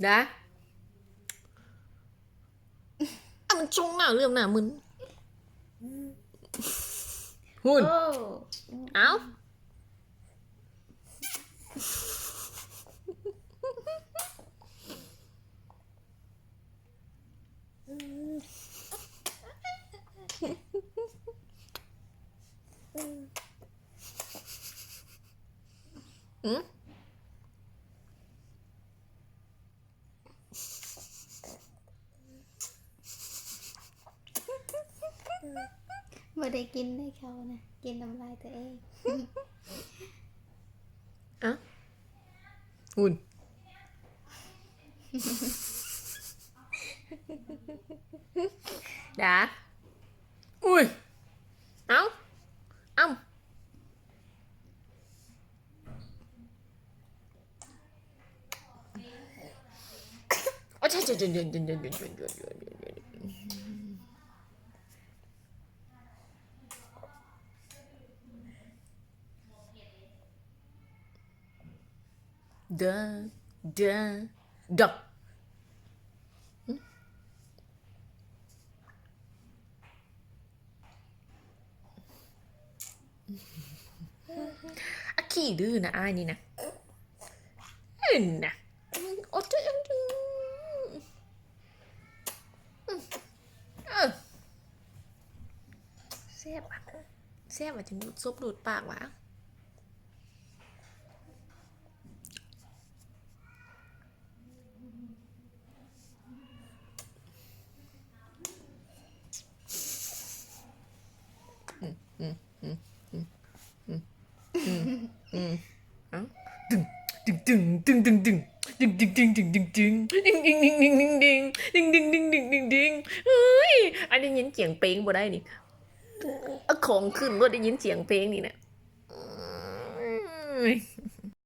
ດາ ອາ ມັນຊົງໜ້າເຫຼື້ອມໜ້າມຶນ ຫຸ້ນ ໂອ້ ເອົ້າ. ບໍ່ໄດ້ກິນເດ້ເຂົານະ ກິນນ້ຳລາຍຕົວເອງ. ເອົ້າ ຫຸ້ນ ດາ ອຸ້ຍ ເອົ້າ ເອົ້າ. ເດີ ເດີ ດອກ ອາ ຂີ້ດື້ນະອ້າຍນີ້ນະ ເອີນະ ໂອ້ ເອີ ແຊບ ແຊບວ່າ ຈົນດູດ ສົບດູດປາກວ່າ. ອືມ ອືມ ອືມ ອືມ ອືມ ອືມ ເອົ້າ ດຶງ ດຶງ ດຶງ ດຶງ ດຶງ ດຶງ ດຶງ ດຶງ ເຮີ້ຍ ອັນໄດ້ຍິນສຽງເພງບໍ່ໄດ້ນີ້ ເອົາຂອງຂຶ້ນໂລດ ໄດ້ຍິນສຽງເພງນີ້ນະ ເອີຍ.